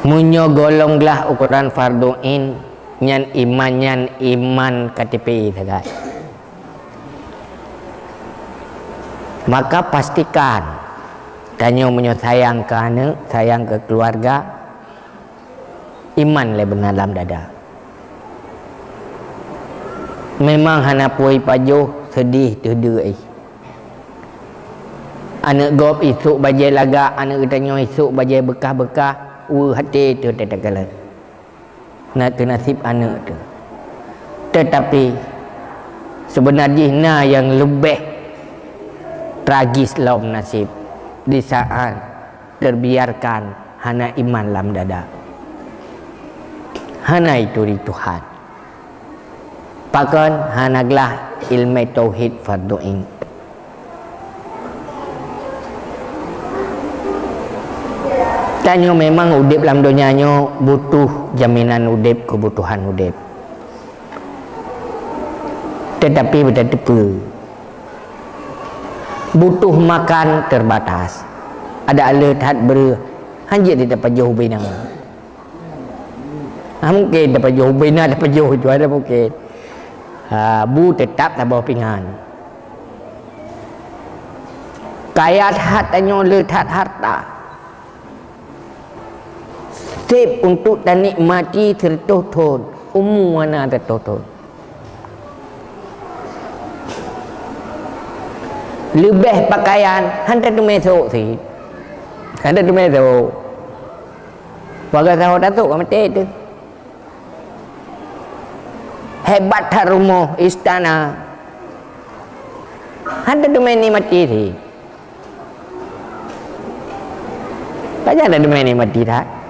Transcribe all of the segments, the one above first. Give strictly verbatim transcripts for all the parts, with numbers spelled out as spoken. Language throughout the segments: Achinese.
Meunyoe gohlom glah ukoran fardu ain, nyan iman, nyan iman K T P sagai. Maka pastikan, tanyoe meunyoe sayang keu aneuk, sayang keu keuluwarga, iman lé beuna lam dada. Memang hana peue jipajoh, seudeh teuh deuh. Aneuk gob isôk bajée lagak, aneuk geutanyoe isôk bajée beukah-beukah, weueh até teuh teuh takalon. Na teuh naseb aneuk teuh. Teutapi, seubeuna jih na nyang leubeh tragis lom naseb, di saát teubiarkan hana iman lam dada. Hana ituri Tuhan. Pakon hana glah ileumé tauhid fardu ain. Tanyoe memang udeb lam donya nyoe butoh jaminan udeb, keubutohan udeb. Teutapi beutateupeue, butoh makan teubatas. Adak le that breueh, hanjeuet tapajoh ubena. Ha, mungken tapajoh ubena, tapajoh itu ada mungken. Ha, bu teutap saboh pingan. Kaya that tanyoe, le that harta. Seb untuk tanikmati sireutoh thon, umu hana sireutoh thon. Leubeh pakaian, hana teumé sôk sit. Hana teumé sôk. Paga saho tasôk ka maté teuh. Hebat that rumoh, istana. Hana teumé nikmati sit. Pajan hana teumé nikmati that.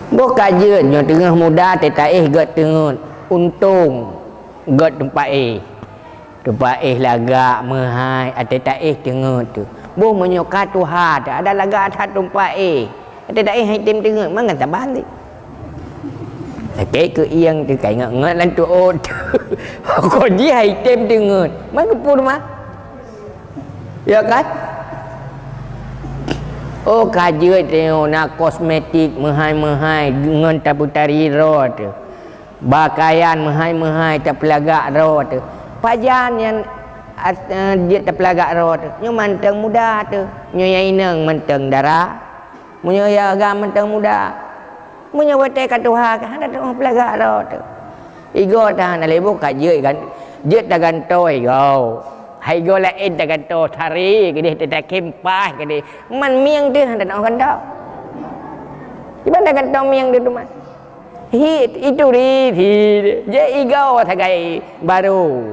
Boh ka jeuet nyoe teungoh muda teuh taéh gét teungeut. Untông gét teumpat éh. Teumpat éh lagak meuhai, até taéh teungeut teuh. Boh meunyoe ka tuha teuh, adak lagak that teumpat éh. Até taéh han item teungeut, mangat saban sit. Sakét keu ieng teuh ka ingat-ingat lam tuôt. Kon jih han item teungeut. Man geupeu rumoh. Ya kan? Oh, ka jeuet tanyoe na kosmetik meuhai-meuhai ngon tapeutari droe teuh. Pakaian meuhai-meuhai tapeulagak droe teuh. Pajan nyan as-, eh, jeuet tapeulagak droe teuh. Nyoe mantong muda teuh. Nyoe nyang inong mantong dara. Meunyoe nyang agam mantong muda. Meunyoe watée ka tuha, hana teungoh peulagak droe teuh. Igoe tahan lé boh ka jeuet kan, jeuet tagantoe igoe. Hai igoe laén tagantoe, tari keudeh, teutakém paih keudeh. Man mieng teuh hana teungoh gantoe. Kiban tagantoe mieng teuh teuma. Hi, ituri, hi, jeuet igoe sagai barô.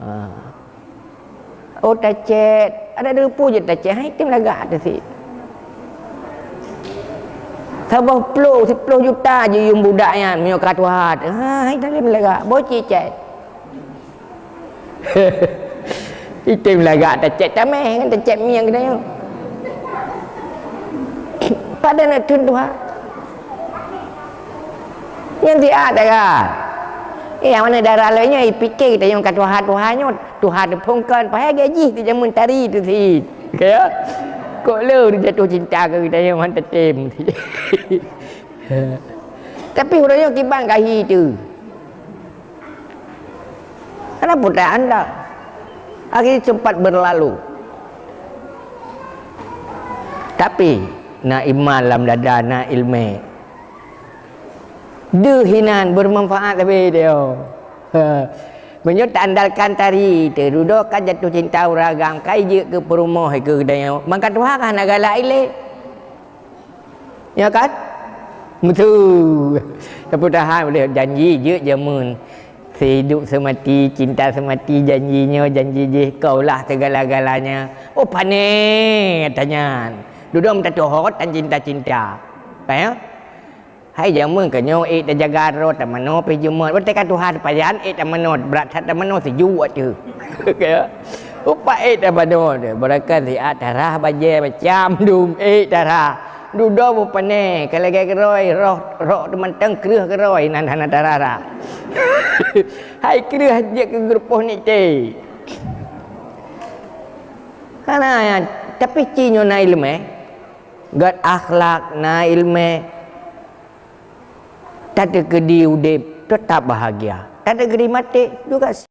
Ha. Oh, tacét. Adak deureupu jeuet tacét. Hai, item lagak teuh sit. Saboh plôh, siplôh juta jiyue budak nyan meunyoe ka tuha teuh. Ha, hai, item lagak. Boh cicét. Item lagak tacét tameh ngon tacét mieng geutanyoe. Padahai na thon tuha. Nyan siat dara. Eh, nyang mana dara lôn nyoe, ipike geutanyoe ka tuha-tuha nyoe, tuha teuphon kon, padahai gaji teuh jameun tari teuh sit. Kaya, kok le jatuh cinta keu geutanyoe, han tatem. Tapi uroe nyoe kiban ka hi teuh. Hana putra anda. Akhirnya sempat berlalu. Tapi, na iman lam dada, na ileumé. Deuh hinan bermanfaat sabe dia. Ha. Meunyoe taandalkan tari, teududoe ka jatuh cinta ureueng agam, ka ijeuet keu peurumoh keu geutanyoe. Mangka tuha ka hana galak ilée. Ya kan? Beutôi. Tapi tahan boleh janji jeuet jameun. Sehidup semati, cinta semati, janji nyoe, janji jih, kaulah segala-galanya. Oh, pané tanyan. Dudoe meutateuhôt tan cinta-cinta. Ka ya? Hai jameun ka nyoe ék tajaga droe tamanoe pih jeumeut. Watée ka tuha teupajan ék tamanoe, brat that tamanoe sijuek teuh. Ka ya? Upat ék tamanoe teuh, beurangkat siat tarah bajée macam dum ék tarah. Dudoe meupané, ka lagée keurôi, roh, roh teumantong kreueh keurôi nan hana tarara. Hai kreueh jeuet keu geurupoh nite. Hana, tapi ci nyoe na ileumé. Gét akhlak, na iéleumé, tateukeudi udeb teutap bahagia, tateukeudi maté juga.